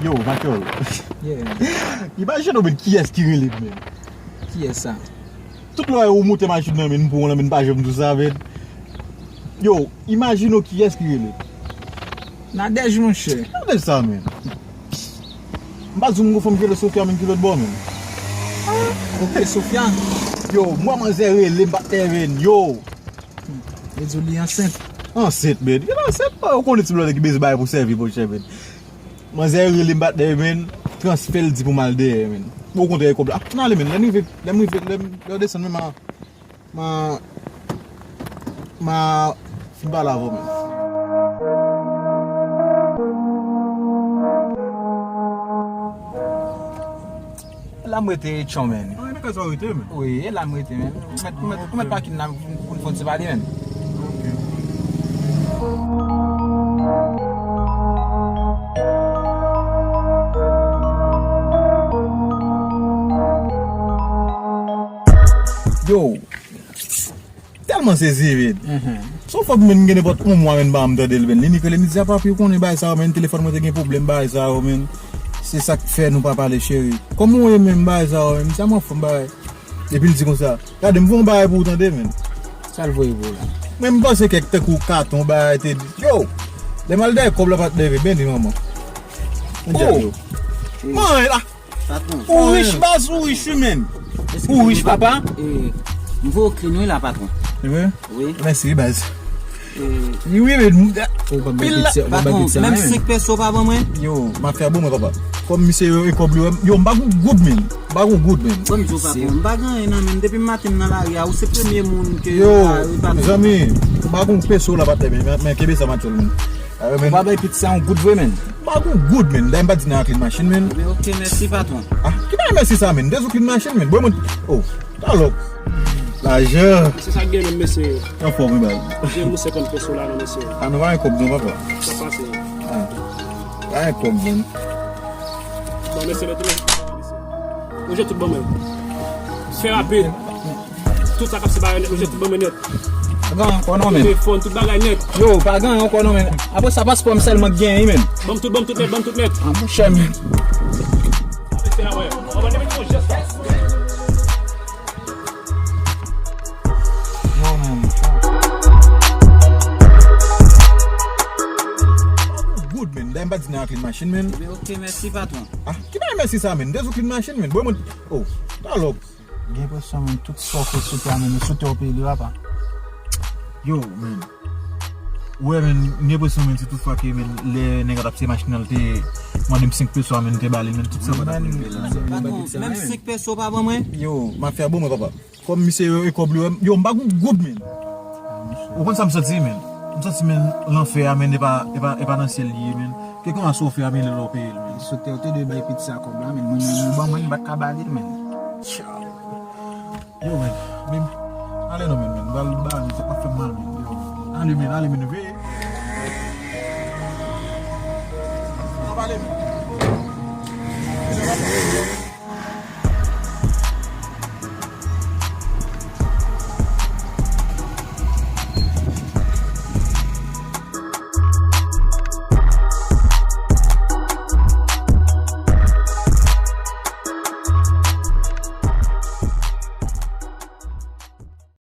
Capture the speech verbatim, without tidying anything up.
Yo, Michael. Yeah. Imajine w, men, kiyès ki rele m, men. Kiyès sa? Tout lè ou monte machin nan, men, pou w lan, men, pa janm di sa, men. Yo, imajine w kiyès ki rele m. Nadège, monchè. Nadège sa, men. M pa di w m gon fanm ki rele Sofia, men, ki lòt bò, men. Ah, ok, Sofia. Yo, m wè manzè rele m, patnè, men. Yo. Li di w li ansent. Ansent, men. Li ansent, ou konnen ti blòdè ki bezwen bagay pou sèvi, monchè, men. Manzè rele m, patnè, men. Transfè l di pou m al dèyè, men. Bon, kontre kòb la. Ah, n ale, men. Lè m rive, lè m rive, lè m, lè w desann, men, ma, ma, ma fin pale avè w, men. La m rete, Tchon, men. Ah, e nan kay sa w rete, men? Wi, e la m rete, men. Ou mèt, ou mèt, ou mèt pakin la pou, pou n fè yon ti pale, men. Ok. Yo, tèlman sezi, men. Mhm. Son fòk, men, gen nenpòt yon mwa, men, m pa janm tande l, men. Li nik rele m, li di, "A, papi, ou konnen bagay sa yo, men, telefòn mwen te gen pwoblèm, bagay sa yo, men. Se sa k fè nou pa pale, cheri. Kòman w ye, men, bagay sa yo, men?" M di, "A, m anfòm, bagay." Epi l di konsa, "Gade, m voye yon bagay pou ou tande, men." Sa l voye pou ou la? Men, m panse kèk tankou katon, bagay, te di, yo, lè m al dèyè kòb la, patnè, men, men, manman. Oh! Yo. Man, la. Patwon. Ou rich, baz, ou rich, wi, men. Ou rich, papa. Eh, m voye w clean, wi, la, patwon. Wi? Wi. Mèsi, baz. Eh, wi, men, pil la. Patwon, menm senk pèso w pa ban mwen? Yo, m ap fè bon, mwen, papa. Kòm misye yo, e kòb li, yo, m pa gon goud, men. M pa gon goud, men. Ban m di w, patwon, m pa gen anyen, non, men. Depi maten m nan lari a, ou se premye moun ke yo, mezanmi, m pa gon peso la, patnè, men, men, men, kenbe sa, m ap di w, men. Ou pa bay pitit sa yon goud vre, men. M pa gon goud, men. Dayè m pa di nan clean machin, men. Ebyen, ok, mèsi, patwon. Ah, ki bagay mèsi sa, men? Dezo clean machin, men. Bon, mwen, oh, talòk. Lajan. Se sa k gen, men, mesye. Anfòm, wi, baz. Jwenn nou senkant peso la, non, mesye. Ah, nou pa gen kòb, non, papa. Sa pase. Ah, pa gen kòb, men. Bon, mesye, nou tou. Nou jwenn tout bon, men. Fè rapid. Tout sa k ap se bagay nèt, nou jwenn tout ban mwen nèt. Pa gen ankò non, men. Telefòn, tout bagay nèt. Yo, pa gen ankò non, men. Apre sa, paspò m sèlman k genyen, men. Ban m tout, ban m tout nèt, ban m tout nèt. Ah, monchè, men. Yo, men. Good, men. Dayè m pa di nan clean machin, men. Ok, mèsi, patwon. Ah, ki bagay mèsi sa, men? Dezo clean machin, men. Bon, mwen, oh, talòk. Gen enpresyon, men, tout sa w fè sou tè a, men, sou tè w peye li, papa. Yo, men. Ou wè, men, m gen enpresyon, men, si tout fwa ke, men, lè nèg la t ap sere machin nan, l te mande m senk peso a, men, m te ba li, men, tout sa pa t ap rive la. Patwon, menm senk peso w pa ban mwen? Yo, m ap fè bon, mwen, papa. Kòm misye yo, e kòb li, yo, m pa gon goud, men. Ou konn sa m santi, men? M santi, men, lanfè a, men, e pa, e pa, e pa nan syèl li ye, men. Kèlkeswa sa w fè a, men, lè w peye l, men. Sou tè, ou te dwe bay pitit sa kòb la, men. Mwen menm, ou ban mwen, m pa t ka ba li l, men. Yo, men, men, ale non, men, men, m pral ba, men, sa p ap fè m mal, men, yo. Ale, men, ale, men, veye.